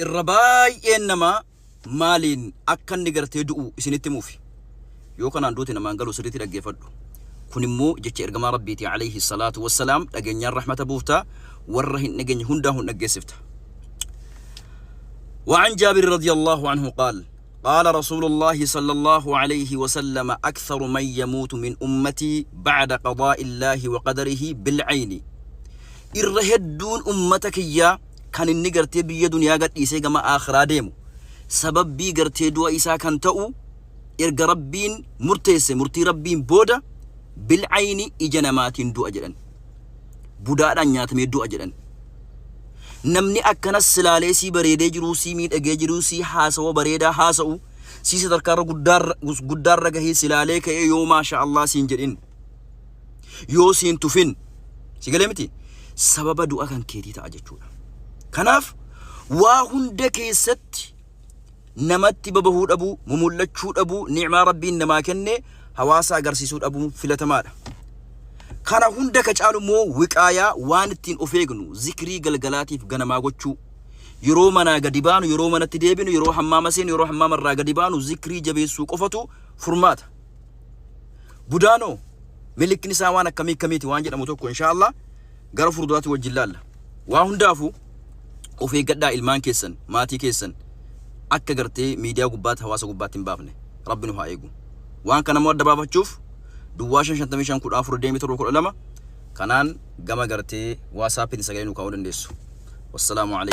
Irra baay'een namaa maaliin akka inni gartee du'u isinitti himuufi. Yoo kanaan duute namaan galu sirriitti dhaggeeffadhu. Kun immoo jecha ergamaa Rabbiiti alayhi salaatu wassalaam dhageenyaan rahmata buufta warra hin dhageenye hundaa hun dhaggeessifta. وعن جابر رضي الله عنه قال قال رسول الله صلى الله عليه وسلم أكثر من يموت من أمتي بعد قضاء الله وقدره بالعين irra hedduun ummata kiyyaa kan inni gartee biyya duniyaa gadhiisee gama aakhiraa deemu sababbii gartee du'a isaa kan ta'u erga Rabbiin murteesse murtii Rabbiin booda bil'ayni ija namaatiin du'a jedhan. Budaadhaan nyaatamee du'a jedhan. Namni akkanas silaalee sii bareedee jiruu sii miidhagee jiruu sii haasawa bareedaa haasa'u sii sadarkaarra guddaarra gahee silaalee ka'ee yoo maasha Allah siin jedhin yoo siin tufin si galee miti sababa du'a kan keetii ta'a jechuudha. Kanaaf waa hunda keessatti namatti babahuu dhabuu, mumul'achuu dhabuu, ni'maa Rabbiin namaa kenne hawaasa agarsiisuu dhabuun filatamaadha. Kana hunda ka caalu immoo wiqaayaa waan ittiin of eegnu zikrii galgalaatiif ganamaa gochuu. Yeroo manaa gadi baanu, yeroo manatti deebinu, yeroo hammaama seenu, yeroo hammaama irraa gadi baanu zikrii jabeessuu qofatu furmaata. Budaanoo milikni isaa waan akkamii akkamiiti waan jedhamu tokko inshaallah gara fuulduraatti wajjin laalla. Waa hundaafuu of eeggadhaa ilmaan keessan maatii keessan akka gartee miidiyaa gubbaatti hawaasa gubbaatti hin baafne rabbi nu haa eegu. Waan kana immoo adda baafachuuf duwwaa 5 55 14 27 12 kanaan gama gartee waasaappiin sagalee nu kaa'uu dandeessu. Wassalaamu alaikum.